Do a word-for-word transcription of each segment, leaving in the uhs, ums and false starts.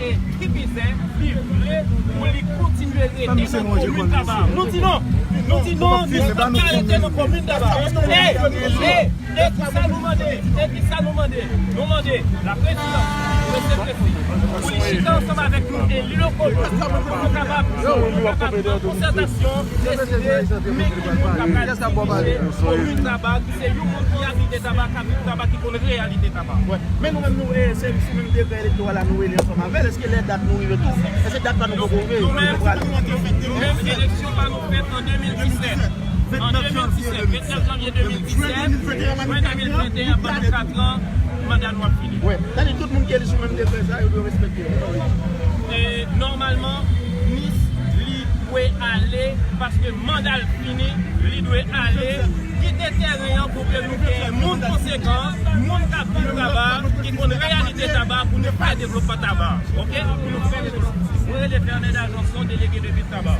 E ki bizè li vle pou li kontinye rete nan komin Taba? Nou di non. Nou di non, nou p ap ka rete nan komin Taba. E, e, e kisa nou mande? E kisa nou mande? Nou mande laprezidans, mesye Plessis, pou li chita ansanm avèk nou, eli lokal yo, pou nou kapab, pou nou kapab nan konsètasyon, deside men ki moun k ap dirije komin Taba, ki se yon moun ki abite Taba, k ap viv Taba, ki konn reyalite Taba. Wè. Men nou menm, nou, e, se sou menm dekrè elektoral la nou rele ansanm avè l. Èske lè dat nou rive tou? Èske dat pa nou poko rive? Nou menm, nou menm, eleksyon pa nou fèt an de mil disèt. An de mil disèt, vennèf janvye de mil disèt, jen de mil venteyen, manda nou ap fini. Wè. Sa di tout moun ki eli sou menm dekrè sa, yo dwe respekte l. E, nòmalman, Nis, li dwe ale, paske manda l fini, li dwe ale, kite teren an pou ke nou gen moun konsekan, moun k ap viv Taba, ki konn reyalite Taba, pou nou fè devlopman Taba. Oke? Pou nou fè devlopman. Mwen rele Fernand Ajanson, delege de vil Taba.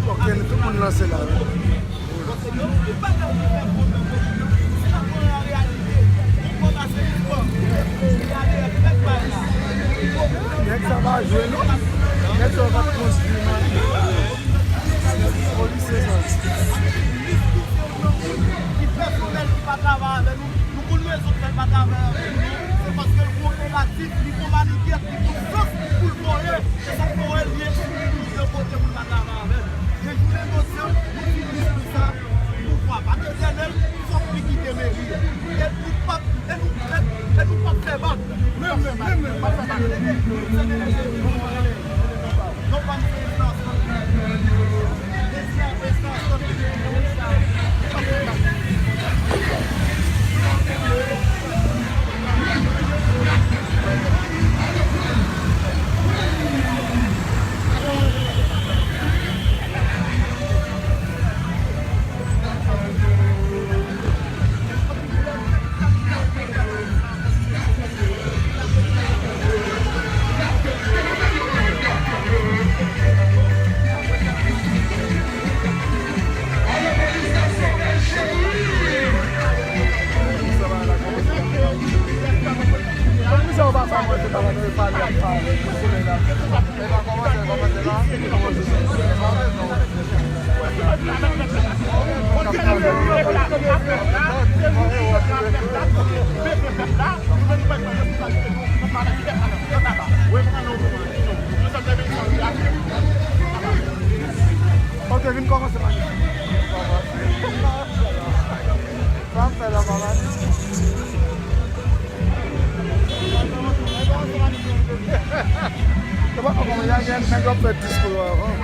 Ok, nou tout moun lanse la wi. Nèg sa pa jwe non. Nèg sa pa konstwi non. Polisye sa. Ki pèsonèl ki pa travay avè nou, nou konn rezon fè l pa travay avè nou, se paske l gon negatif, li gon manigat, li gon sans pou l voye, se sa k fè w wè l ye, li de kote pou l pa travay avè l. Men jounen jodi a, nou fin riske sa, pouvwa pa etènèl, fòk li kite meri a. E nou p ap, e nou, e, e nou p ap fè bak. Menm, menm, menm, menm, p ap fè bak. Ok, vin kòmanse, man. Sa m fè la, pa mal. Nèg yo ap fè diskou yo avan.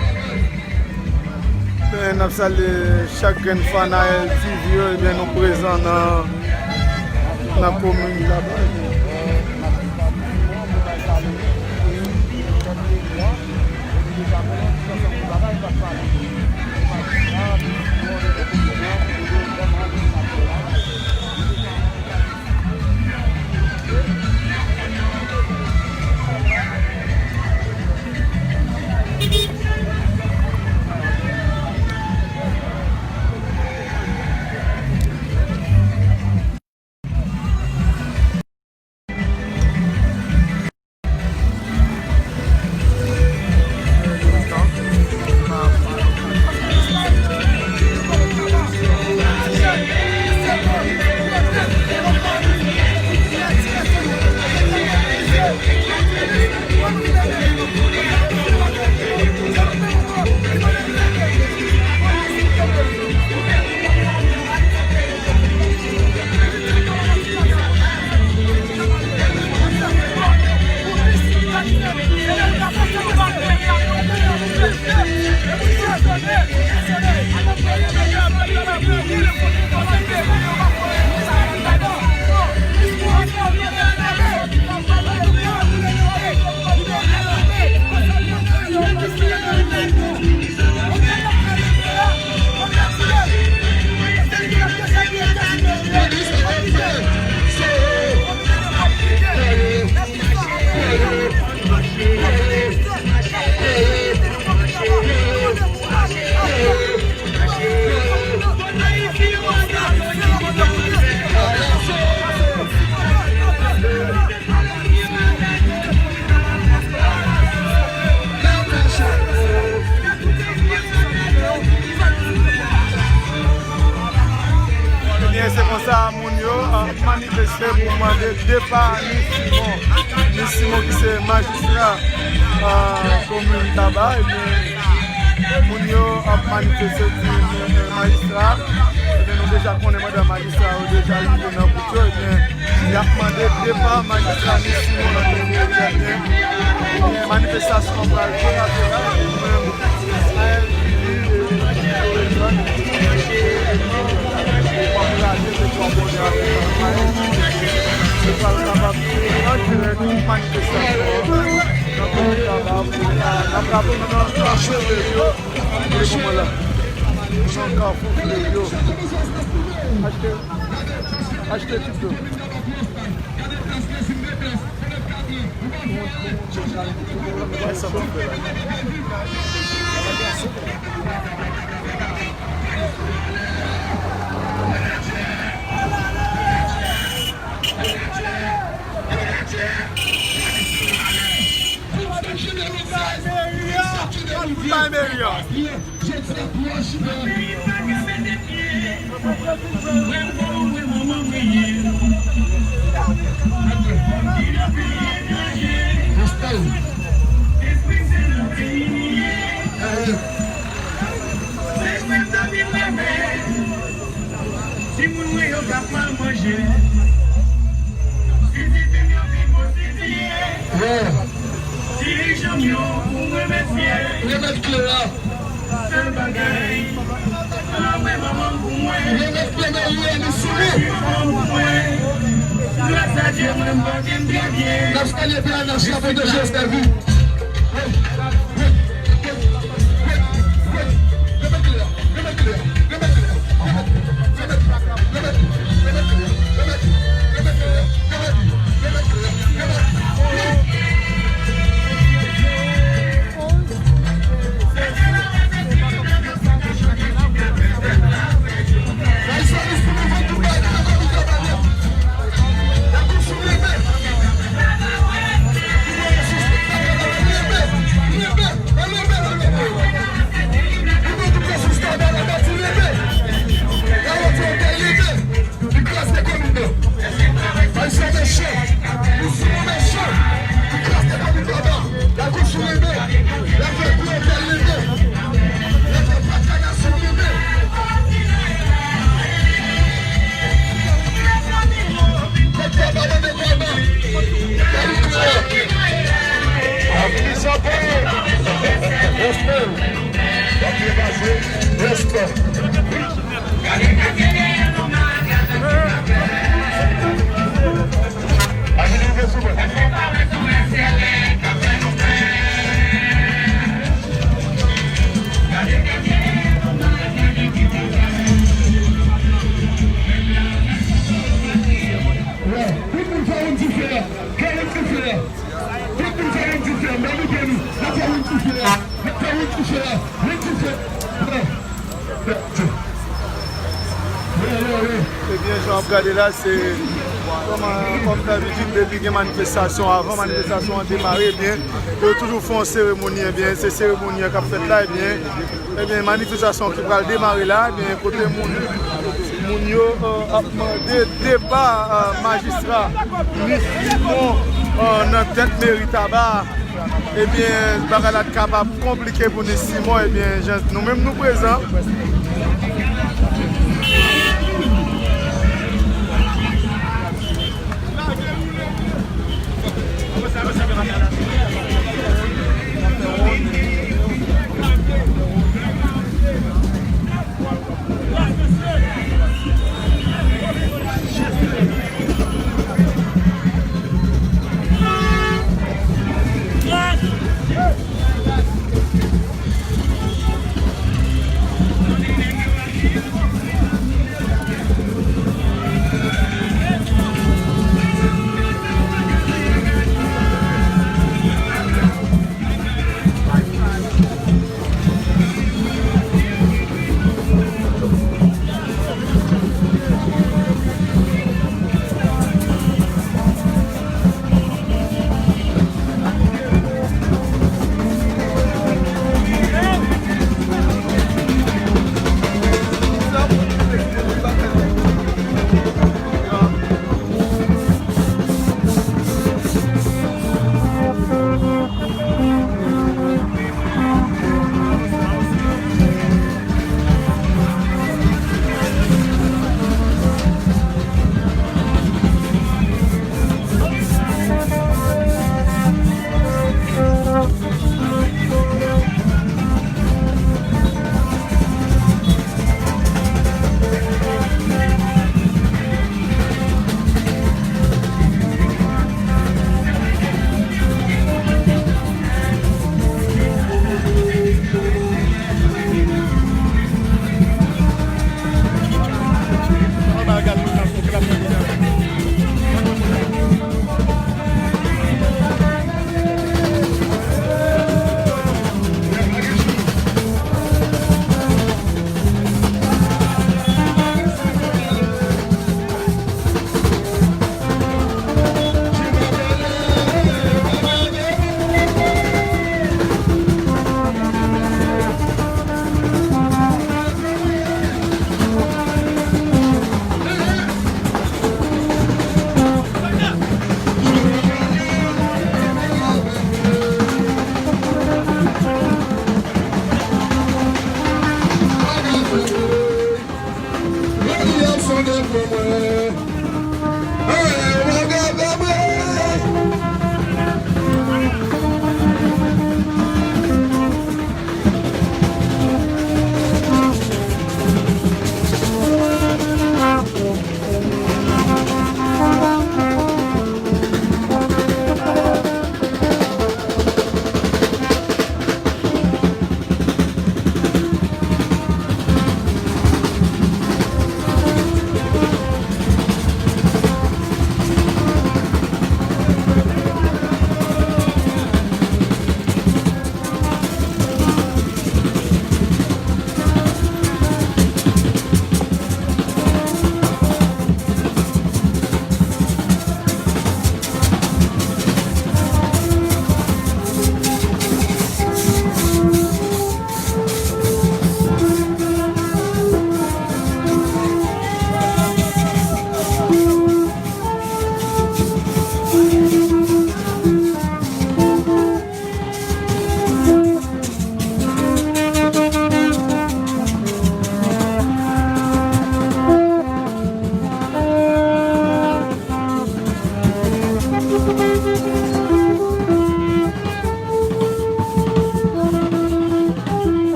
Ebyen, n ap salye chak grenn fan A L T V yo. Ebyen, nou prezan nan, nan komin Labay. Moun yo ap manifeste pou mande depa Miss Simon. Miss Simon ki se majistra komin Taba, ebyen, moun yo ap manifeste di majistra, ebyen, nou deja konnen mandan majistra yo deja rive nan bout yo, ebyen, y ap mande depa majistra Miss Simon nan komin Taba. Ebyen, manifestasyon an pral kolatere, ebyen, nou menm, Achte, achte ti tou. Timoun mwen yo k ap mal manje. Sisite m yo pi bon sisye. Dirijan m yo pou m remèsye. Remèt kle a. Sèl bagay, anlove manman m pou mwen. Remèt kle a, li sou li. Manman m pou mwen. Gras a Dye, mwen m pòte m trè byen. N ap salye P N H la pou de Jezi sèvi. Respè. Respè. Tout moun fè yon dife la. Fè yon dife la. Tout moun fè yon dife la. Mwen mete nou. N ap fè yon dife la. N ap fè yon dife la. Yon dife. Ebyen, jan w ap gade la, se kòm, kòm dabitid, depi gen manifestasyon, avan manifestasyon an demare, ebyen, yo toujou fè yon seremoni, ebyen, se seremoni an k ap fèt la, ebyen, ebyen, manifestasyon ki pral demare la, ebyen, kote moun, moun yo, euh, ap mande depa, euh, majistra Miss Simon, euh, nan tèt meri Taba. Ebyen, bagay la t kapab konplike pou Miss Simon. Ebyen, jan nou menm nou prezan.